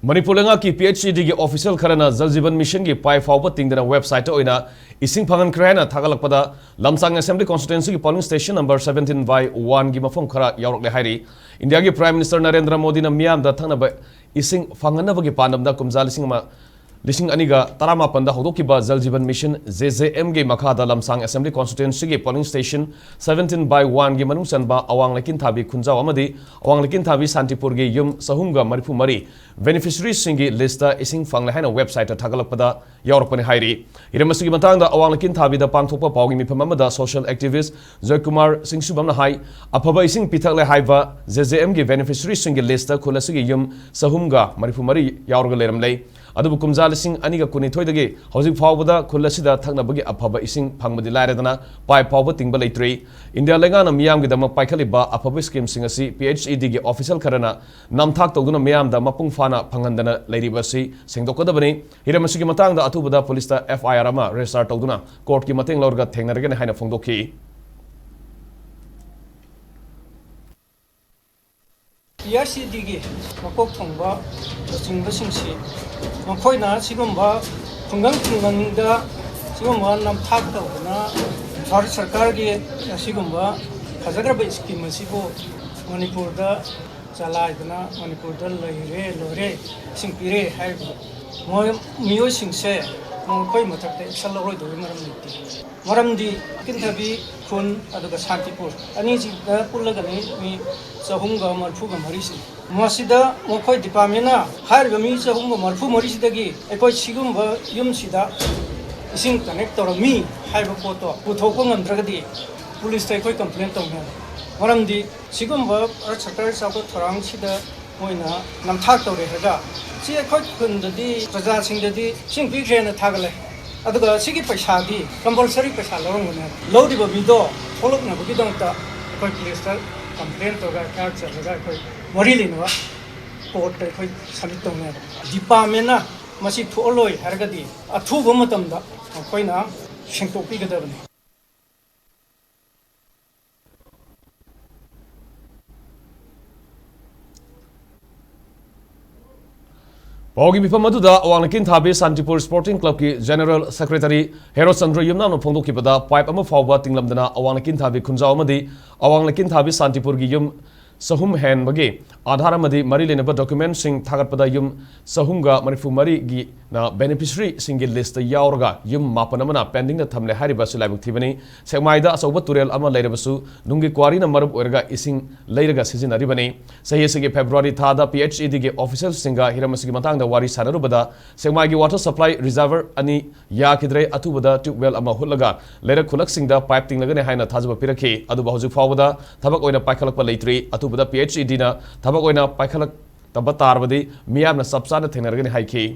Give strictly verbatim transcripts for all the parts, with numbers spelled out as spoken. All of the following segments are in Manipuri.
ꯃꯅꯤꯄꯨꯔ ꯂꯩꯉꯥꯛꯀꯤ ꯄꯤ ꯑꯩꯆ ꯏ ꯗꯤꯒꯤ ꯑꯣꯐꯤꯁꯤꯌꯦꯜ ꯈꯔꯅ ꯖꯜ ꯖꯤꯕꯟ ꯃꯤꯁꯟꯒꯤ ꯄꯥꯏ ꯐꯥꯎꯕ ꯇꯤꯡꯗꯅ ꯋꯦꯕꯁꯥꯏꯠꯇ ꯑꯣꯏꯅ ꯏꯁꯤꯡ ꯐꯪꯍꯟꯈ꯭ꯔꯦ ꯍꯥꯏꯅ ꯊꯥꯒꯠꯂꯛꯄꯗ, ꯂꯝꯁꯥꯡ ꯑꯦꯁꯦꯝꯕ꯭ꯂꯤ ꯀꯣꯟꯁꯇꯤꯇ꯭ꯋꯦꯟꯁꯤꯒꯤ polling station number seventeen by one ꯒꯤ ꯃꯐꯝ ꯈꯔ ꯌꯥꯎꯔꯛꯂꯦ ꯍꯥꯏꯔꯤ꯫ ꯏꯟꯗꯤꯌꯥꯒꯤ ꯄ꯭ꯔꯥꯏꯝ ꯃꯤꯅꯤꯁꯇꯔ ꯅꯔꯦꯟꯗ꯭ꯔ ꯃꯣꯗꯤꯅ ꯃꯤꯌꯥꯝꯗ ꯊꯛꯅꯕ ꯏꯁꯤꯡ ꯐꯪꯍꯟꯅꯕꯒꯤ ꯄꯥꯟꯗꯝꯗ ꯀꯨꯝꯖꯥ ꯂꯤꯁꯤꯡ ꯑꯃ, ꯂꯤꯁꯤꯡ ꯑꯅꯤꯒ ꯇꯔꯥꯃꯥꯄꯟꯗ ꯍꯧꯗꯣꯛꯈꯤꯕ Jal Jeevan mission, J J ꯑꯦꯝꯒꯤ ꯃꯈꯥꯗ ꯂꯝꯁꯥꯡ ꯑꯦꯁꯦꯝꯕ꯭ꯂꯤ ꯀꯣꯟꯁꯇꯤꯇ꯭ꯋꯦꯟꯁꯤꯒꯤ polling station seventeen by one ꯒꯤ ꯃꯅꯨꯡ ꯆꯟꯕ ꯑꯋꯥꯡ ꯂꯩꯀꯤꯟꯊꯥꯕꯤ ꯈꯨꯟꯖꯥꯎ ꯑꯃꯗꯤ ꯑꯋꯥꯡ ꯂꯩꯀꯤꯟꯊꯥꯕꯤ ꯁꯥꯟꯇꯤꯄꯨꯔꯒꯤ ꯌꯨꯝ ꯆꯍꯨꯝꯒ ꯃꯔꯤꯐꯨ ꯃꯔꯤ ꯕꯦꯅꯤꯐꯤꯁꯔꯤꯁꯤꯡꯒꯤ ꯂꯤꯁꯇ ꯏꯁꯤꯡ ꯐꯪꯂꯦ ꯍꯥꯏꯅ ꯋꯦꯕꯁꯥꯏꯠꯇ ꯊꯥꯒꯠꯂꯛꯄꯗ ꯌꯥꯎꯔꯛꯄꯅꯤ ꯍꯥꯏꯔꯤ꯫ ꯍꯤꯔꯝ ꯑꯁꯤꯒꯤ ꯃꯇꯥꯡꯗ ꯑꯋꯥꯡ ꯂꯩꯀꯤꯟꯊꯥꯕꯤꯗ ꯄꯥꯡꯊꯣꯛꯄ ꯄꯥꯎꯒꯤ ꯃꯤꯐꯝ ꯑꯃꯗ ꯁꯣꯁꯤꯌꯦꯜ ꯑꯦꯛꯇꯤꯚꯤꯁ꯭ꯠ ꯖꯣꯏꯀꯨꯃꯥꯔ ꯁꯤꯡꯁꯨꯕꯝꯅ ꯍꯥꯏ, ꯑꯐꯕ ꯏꯁꯤꯡ ꯄꯤꯊꯛꯂꯦ ꯍꯥꯏꯕ ꯖꯦ ꯖꯦ ꯑꯦꯝꯒꯤ ꯕꯦꯅꯤꯐꯤꯁꯔꯤꯁꯤꯡꯒꯤ ꯂꯤꯁꯇ ꯈꯨꯜ ꯑꯁꯤꯒꯤ ꯌꯨꯝ ꯆꯍꯨꯝꯒ ꯃꯔꯤꯐꯨ ꯃꯔꯤ ꯌꯥꯎꯔꯒ ꯂꯩꯔꯝꯂꯦ꯫ ꯑꯗꯨꯕꯨ ꯀꯨꯝꯖꯥ ꯂꯤꯁꯤꯡ ꯑꯅꯤꯒ ꯀꯨꯟꯅꯤꯊꯣꯏꯗꯒꯤ ꯍꯧꯖꯤꯛ ꯐꯥꯎꯕꯗ ꯈꯨꯜ ꯑꯁꯤꯗ ꯊꯛꯅꯕꯒꯤ ꯑꯐꯕ ꯏꯁꯤꯡ ꯐꯪꯕꯗꯤ ꯂꯥꯏꯔꯗꯅ ꯄꯥꯏꯞ ꯐꯥꯎꯕ ꯇꯤꯡꯕ ꯂꯩꯇ꯭ꯔꯤ꯫ ꯏꯟꯗꯤꯌꯥ ꯂꯩꯉꯥꯛꯅ ꯃꯤꯌꯥꯝꯒꯤꯗꯃꯛ ꯄꯥꯏꯈꯠꯂꯤꯕ ꯑꯐꯕ ꯁ꯭ꯀꯤꯝꯁꯤꯡ ꯑꯁꯤ ꯄꯤ ꯑꯩꯆ ꯏ ꯗꯤꯒꯤ ꯑꯣꯐꯤꯁꯤꯌꯦꯜ ꯈꯔꯅ ꯅꯝꯊꯥꯛ ꯇꯧꯗꯨꯅ ꯃꯤꯌꯥꯝꯗ ꯃꯄꯨꯡ ꯐꯥꯅ ꯐꯪꯍꯟꯗꯅ ꯂꯩꯔꯤꯕ ꯑꯁꯤ ꯁꯦꯡꯗꯣꯛꯀꯗꯕꯅꯤ꯫ ꯍꯤꯔꯝ ꯑꯁꯤꯒꯤ ꯃꯇꯥꯡꯗ ꯑꯊꯨꯕꯗ ꯄꯨꯂꯤꯁꯇ ꯑꯦꯐ ꯑꯥꯏ ꯑꯥꯔ ꯑꯃ ꯔꯦꯖꯤꯁꯇꯥꯔ ꯇꯧꯗꯨꯅ ꯀꯣꯔꯠꯀꯤ ꯃꯇꯦꯡ ꯂꯧꯔꯒ ꯊꯦꯡꯅꯔꯒꯅꯤ ꯍꯥꯏꯅ ꯐꯣꯡꯗꯣꯛꯈꯤ꯫ ꯄꯤ ꯑꯥꯏ ꯁꯤ ꯗꯤꯒꯤ ꯃꯀꯣꯛ ꯊꯣꯡꯕ ꯂꯨꯆꯤꯡꯕꯁꯤꯡꯁꯤ ꯃꯈꯣꯏꯅ ꯁꯤꯒꯨꯝꯕ ꯈꯨꯡꯒꯪ ꯈꯨꯡꯒꯪꯗ ꯁꯤꯒꯨꯝꯕ ꯅꯝꯊꯥꯛ ꯇꯧꯗꯅ ꯚꯥꯔꯠ ꯁꯔꯀꯥꯔꯒꯤ ꯑꯁꯤꯒꯨꯝꯕ ꯐꯖꯈ꯭ꯔꯕ ꯁ꯭ꯀꯤꯝ ꯑꯁꯤꯕꯨ ꯃꯅꯤꯄꯨꯔꯗ ꯆꯂꯥꯏꯗꯅ ꯃꯅꯤꯄꯨꯔꯗ ꯂꯩꯔꯦ ꯂꯣꯏꯔꯦ, ꯏꯁꯤꯡ ꯄꯤꯔꯦ ꯍꯥꯏꯔꯤꯕ ꯃꯣꯏ ꯃꯤꯑꯣꯏꯁꯤꯡꯁꯦ ꯃꯈꯣꯏ ꯃꯊꯛꯇ ꯑꯦꯛꯁꯟ ꯂꯧꯔꯣꯏꯗꯕꯒꯤ ꯃꯔꯝ ꯂꯩꯇꯦ꯫ ꯃꯔꯝꯗꯤ ꯀꯤꯟꯊꯕꯤ ꯈꯨꯟ ꯑꯗꯨꯒ ꯁꯥꯟꯇꯤꯄꯨꯔ ꯑꯅꯤꯁꯤꯗ ꯄꯨꯜꯂꯒꯅꯤ ꯃꯤ ꯆꯍꯨꯝꯒ ꯃꯔꯤꯐꯨꯒ ꯃꯔꯤꯁꯤ꯫ ꯃꯁꯤꯗ ꯃꯈꯣꯏ ꯗꯤꯄꯥꯔꯠꯃꯦꯟꯅ ꯍꯥꯏꯔꯤꯕ ꯃꯤ ꯆꯍꯨꯝꯒ ꯃꯔꯤꯐꯨ ꯃꯔꯤꯁꯤꯗꯒꯤ ꯑꯩꯈꯣꯏ ꯁꯤꯒꯨꯝꯕ ꯌꯨꯝꯁꯤꯗ ꯏꯁꯤꯡ ꯀꯅꯦꯛ ꯇꯧꯔꯝꯃꯤ ꯍꯥꯏꯕ ꯄꯣꯠꯇꯣ ꯄꯨꯊꯣꯛꯄ ꯉꯝꯗ꯭ꯔꯒꯗꯤ ꯄꯨꯂꯤꯁꯇ ꯑꯩꯈꯣꯏ ꯀꯝꯄ꯭ꯂꯦꯟ ꯇꯧꯅꯤ꯫ ꯃꯔꯝꯗꯤ ꯁꯤꯒꯨꯝꯕ ꯚꯥꯔꯠ ꯁꯔꯀꯥꯔꯒꯤ ꯆꯥꯎꯈꯠ ꯊꯧꯔꯥꯡꯁꯤꯗ ꯃꯣꯏꯅ ꯅꯝꯊꯥꯛ ꯇꯧꯔꯦ ꯍꯥꯏꯔꯒ ꯁꯤ ꯑꯩꯈꯣꯏ ꯈꯨꯟꯗꯗꯤ ꯄ꯭ꯔꯖꯥꯁꯤꯡꯗꯗꯤ ꯏꯁꯤꯡ ꯄꯤꯈ꯭ꯔꯦꯅ ꯊꯥꯒꯠꯂꯦ꯫ ꯑꯗꯨꯒ ꯁꯤꯒꯤ ꯄꯩꯁꯥꯗꯤ ꯀꯝꯄꯜꯁꯔꯤ ꯄꯩꯁꯥ ꯂꯧꯔꯝꯒꯅꯤ꯫ ꯂꯧꯔꯤꯕ ꯃꯤꯗꯣ ꯊꯣꯛꯂꯛꯅꯕꯒꯤꯗꯃꯛꯇ ꯑꯩꯈꯣꯏ ꯄꯨꯂꯤꯁꯇ ꯀꯝꯄ꯭ꯂꯦꯟ ꯇꯧꯔꯒ ꯑꯦꯐ ꯑꯥꯏ ꯑꯥꯔ ꯆꯠꯂꯒ ꯑꯩꯈꯣꯏ ꯃꯔꯤ ꯂꯩꯅꯕ ꯀꯣꯔꯠꯇ ꯑꯩꯈꯣꯏ ꯁꯕꯃꯤꯠ ꯇꯧꯅꯦꯕ꯫ ꯗꯤꯄꯥꯔꯠꯃꯦꯟꯅ ꯃꯁꯤ ꯊꯣꯛꯍꯜꯂꯣꯏ ꯍꯥꯏꯔꯒꯗꯤ ꯑꯊꯨꯕ ꯃꯇꯝꯗ ꯑꯩꯈꯣꯏꯅ ꯁꯦꯡꯗꯣꯛꯄꯤꯒꯗꯕꯅꯤ꯫ ꯄꯥꯎꯒꯤ ꯃꯤꯐꯝ ꯑꯗꯨꯗ ꯑꯋꯥꯡ ꯂꯩꯀꯤꯟꯊꯥꯕꯤ ꯁꯥꯟꯇꯤꯄꯨꯔ ꯁ꯭ꯄꯣꯔꯇꯤꯡ ꯀ꯭ꯂꯕꯀꯤ ꯖꯦꯅꯔꯦꯜ ꯁꯦꯀ꯭ꯔꯦꯇꯔꯤ ꯍꯦꯔꯣꯆꯟꯗ꯭ꯔ ꯌꯨꯝꯅꯥꯝꯅ ꯐꯣꯡꯗꯣꯛꯈꯤꯕꯗ, ꯄꯥꯏꯞ ꯑꯃ ꯐꯥꯎꯕ ꯇꯤꯡꯂꯝꯗꯅ ꯑꯋꯥꯡ ꯂꯩꯀꯤꯟꯊꯥꯕꯤ ꯈꯨꯟꯖꯥꯎ ꯑꯃꯗꯤ ꯑꯋꯥꯡ ꯂꯩꯀꯤꯟꯊꯥꯕꯤ ꯁꯥꯟꯇꯤꯄꯨꯔꯒꯤ ꯌꯨꯝ ꯆꯍꯨꯝ ꯍꯦꯟꯕꯒꯤ ꯑꯥꯙꯥꯔ ꯑꯃꯗꯤ ꯃꯔꯤ ꯂꯩꯅꯕ ꯗꯣꯀ꯭ꯌꯨꯃꯦꯟꯠꯁꯤꯡ ꯊꯥꯒꯠꯄꯗ, ꯌꯨꯝ ꯆꯍꯨꯝꯒ ꯃꯔꯤꯐꯨ ꯃꯔꯤꯒꯤꯅ ꯕꯦꯅꯤꯐꯤꯁꯔꯤꯁꯤꯡꯒꯤ ꯂꯤꯁꯇ ꯌꯥꯎꯔꯒ, ꯌꯨꯝ ꯃꯥꯄꯟ ꯑꯃꯅ ꯄꯦꯟꯗꯤꯡꯗ ꯊꯝꯂꯦ ꯍꯥꯏꯔꯤꯕ ꯑꯁꯤ ꯂꯥꯏꯕꯛ ꯊꯤꯕꯅꯤ꯫ ꯁꯦꯛꯃꯥꯏꯗ ꯑꯆꯧꯕ ꯇꯨꯔꯦꯜ ꯑꯃ ꯂꯩꯔꯕꯁꯨ, ꯅꯨꯡꯒꯤ ꯀ꯭ꯋꯥꯔꯤꯅ ꯃꯔꯝ ꯑꯣꯏꯔꯒ ꯏꯁꯤꯡ ꯂꯩꯔꯒ ꯁꯤꯖꯤꯟꯅꯔꯤꯕꯅꯤ꯫ ꯆꯍꯤ ꯑꯁꯤꯒꯤ ꯐꯦꯕ꯭ꯔꯨꯋꯥꯔꯤ ꯊꯥꯗ ꯄꯤ ꯑꯩꯆ ꯏ ꯗꯤꯒꯤ ꯑꯣꯐꯤꯁꯤꯌꯦꯜꯁꯤꯡꯒ ꯍꯤꯔꯝ ꯑꯁꯤꯒꯤ ꯃꯇꯥꯡꯗ ꯋꯥꯔꯤ ꯁꯥꯟꯅꯔꯨꯕꯗ, ꯁꯦꯛꯃꯥꯏꯒꯤ ꯋꯥꯇꯔ ꯁꯄ꯭ꯂꯥꯏ ꯔꯤꯖꯔꯚꯔ ꯑꯅꯤ ꯌꯥꯈꯤꯗ꯭ꯔꯦ, ꯑꯊꯨꯕꯗ ꯇ꯭ꯌꯨꯕꯋꯦꯜ ꯑꯃ ꯍꯨꯠꯂꯒ ꯂꯩꯔꯛ ꯈꯨꯜꯂꯛꯁꯤꯡꯗ ꯄꯥꯏꯞ ꯇꯤꯡꯂꯒꯅꯤ ꯍꯥꯏꯅ ꯊꯥꯖꯕ ꯄꯤꯔꯛꯈꯤ꯫ ꯑꯗꯨꯕꯨ ꯍꯧꯖꯤꯛ ꯐꯥꯎꯕꯗ ꯊꯕꯛ ꯑꯣꯏꯅ ꯄꯥꯏꯈꯠꯂꯛꯄ ꯂꯩꯇ꯭ꯔꯤ꯫ ꯑꯊꯨꯕꯗ ꯄꯤ ꯑꯩꯆ ꯏ ꯗꯤꯅ ꯊꯕꯛ ꯑꯣꯏꯅ ꯄꯥꯏꯈꯠꯂꯛꯇꯕ ꯇꯥꯔꯕꯗꯤ, ꯃꯤꯌꯥꯝꯅ ꯆꯞ ꯆꯥꯅ ꯊꯦꯡꯅꯔꯒꯅꯤ ꯍꯥꯏꯈꯤ꯫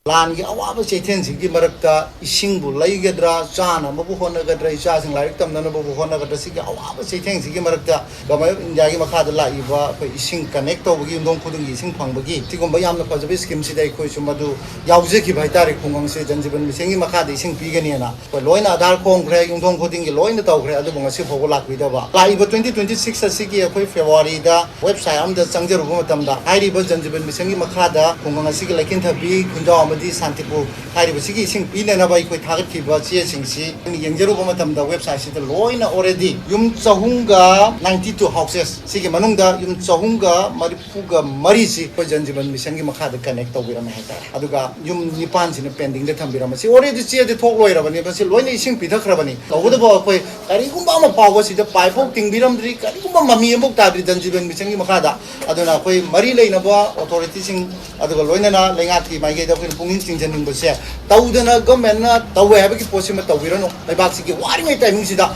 ꯂꯥꯟꯒꯤ ꯑꯋꯥꯕ ꯆꯩꯊꯦꯡꯁꯤꯒꯤ ꯃꯔꯛꯇ ꯏꯁꯤꯡꯕꯨ ꯂꯩꯒꯗ꯭ꯔꯥ, ꯆꯥꯅꯕꯕꯨ ꯍꯣꯠꯅꯒꯗ꯭ꯔꯥ, ꯏꯆꯥꯁꯤꯡ ꯂꯥꯏꯔꯤꯛ ꯇꯝꯅꯅꯕꯕꯨ ꯍꯣꯠꯅꯒꯗ꯭ꯔꯥ, ꯁꯤꯒꯤ ꯑꯋꯥꯕ ꯆꯩꯊꯦꯡꯁꯤꯒꯤ ꯃꯔꯛꯇ Government of India ꯒꯤ ꯃꯈꯥꯗ ꯂꯥꯛꯏꯕ ꯑꯩꯈꯣꯏ ꯏꯁꯤꯡ connect ꯇꯧꯕꯒꯤ, ꯌꯨꯝꯊꯣꯡ ꯈꯨꯗꯤꯡꯒꯤ ꯏꯁꯤꯡ ꯐꯪꯕꯒꯤ ꯁꯤꯒꯨꯝꯕ ꯌꯥꯝꯅ ꯐꯖꯕ scheme ꯁꯤꯗ ꯑꯩꯈꯣꯏꯁꯨ ꯃꯗꯨ ꯌꯥꯎꯖꯈꯤꯕ ꯍꯥꯏꯇꯥꯔꯦ꯫ ꯈꯨꯡꯒꯪꯁꯦ Jal Jeevan Mission ꯒꯤ ꯃꯈꯥꯗ ꯏꯁꯤꯡ ꯄꯤꯒꯅꯤꯅ ꯑꯩꯈꯣꯏ ꯂꯣꯏꯅ ꯑꯥꯙꯥꯔ ꯈꯣꯝꯈ꯭ꯔꯦ, ꯌꯨꯝꯊꯣꯡ ꯈꯨꯗꯤꯡꯒꯤ ꯂꯣꯏꯅ ꯇꯧꯈ꯭ꯔꯦ, ꯑꯗꯨꯕꯨ ꯉꯁꯤ ꯐꯥꯎꯕ ꯂꯥꯛꯄꯤꯗꯕ꯫ ꯂꯥꯛꯏꯕ twenty twenty six ꯑꯁꯤꯒꯤ ꯑꯩꯈꯣꯏ ꯐꯦꯕ꯭ꯔꯨꯋꯥꯔꯤꯗ website ꯑꯃꯗ ꯆꯪꯖꯔꯨꯕ ꯃꯇꯝꯗ, ꯍꯥꯏꯔꯤꯕ Jal Jeevan Mission ꯒꯤ ꯃꯈꯥꯗ ꯈꯨꯡꯒꯪ ꯑꯁꯤꯒꯤ ꯂꯩꯀꯤꯟꯊꯕꯤ, ꯈꯨꯟꯖꯥꯎ ꯑꯃꯗꯤ ꯁꯥꯟꯇꯤꯄꯨꯔ ꯍꯥꯏꯔꯤꯕꯁꯤꯒꯤ ꯏꯁꯤꯡ ꯄꯤꯅꯅꯕ ꯑꯩꯈꯣꯏ ꯊꯥꯒꯠꯈꯤꯕ ꯆꯦꯁꯤꯡꯁꯤ ꯑꯩꯅ ꯌꯦꯡꯖꯔꯨꯕ ꯃꯇꯝꯗ, website ꯁꯤꯗ ꯂꯣꯏꯅ already ꯌꯨꯝ ꯆꯍꯨꯝꯒ ninety two houses, ꯁꯤꯒꯤ ꯃꯅꯨꯡꯗ ꯌꯨꯝ ꯆꯍꯨꯝꯒ ꯃꯔꯤꯐꯨꯒ ꯃꯔꯤꯁꯤ ꯑꯩꯈꯣꯏ Jal Jeevan Mission ꯒꯤ ꯃꯈꯥꯗ connect ꯇꯧꯕꯤꯔꯝꯃꯦ ꯍꯥꯏꯇꯥꯔꯦ꯫ ꯑꯗꯨꯒ ꯌꯨꯝ ꯅꯤꯄꯥꯟꯁꯤꯅ pending ꯗ ꯊꯝꯕꯤꯔꯝꯃꯦ꯫ ꯁꯤ already ꯆꯦꯗꯤ ꯊꯣꯛ ꯂꯣꯏꯔꯕꯅꯦꯕ, ꯁꯤ ꯂꯣꯏꯅ ꯏꯁꯤꯡ ꯄꯤꯊꯈ꯭ꯔꯕꯅꯤ꯫ ꯇꯧꯕꯇꯕꯨ ꯑꯩꯈꯣꯏ ꯀꯔꯤꯒꯨꯝꯕ ꯑꯃ ꯐꯥꯎꯕ ꯁꯤꯗ ꯄꯥꯏꯞ ꯐꯥꯎ ꯇꯤꯡꯕꯤꯔꯝꯗ꯭ꯔꯤ, ꯀꯔꯤꯒꯨꯝꯕ ꯃꯃꯤ ꯑꯃꯐꯥꯎ ꯇꯥꯗ꯭ꯔꯤ Jal Jeevan Mission ꯒꯤ ꯃꯈꯥꯗ꯫ ꯑꯗꯨꯅ ꯑꯩꯈꯣꯏ ꯃꯔꯤ ꯂꯩꯅꯕ authority ꯁꯤꯡ ꯑꯗꯨꯒ ꯂꯣꯏꯅꯅ ꯂꯩꯉꯥꯛꯀꯤ ꯃꯥꯏꯀꯩꯗ ꯑꯩꯈꯣꯏꯅ ꯄꯨꯛꯅꯤꯡ ꯆꯤꯡꯁꯤꯟꯅꯤꯡꯕꯁꯦ, ꯇꯧꯗꯅ government ꯅ ꯇꯧꯋꯦ ꯍꯥꯏꯕꯒꯤ ꯄꯣꯠꯁꯤꯃ ꯇꯧꯕꯤꯔꯅꯨ꯫ ꯂꯩꯕꯥꯛꯁꯤꯒꯤ ꯋꯥꯔꯤꯉꯩ timing ꯁꯤꯗ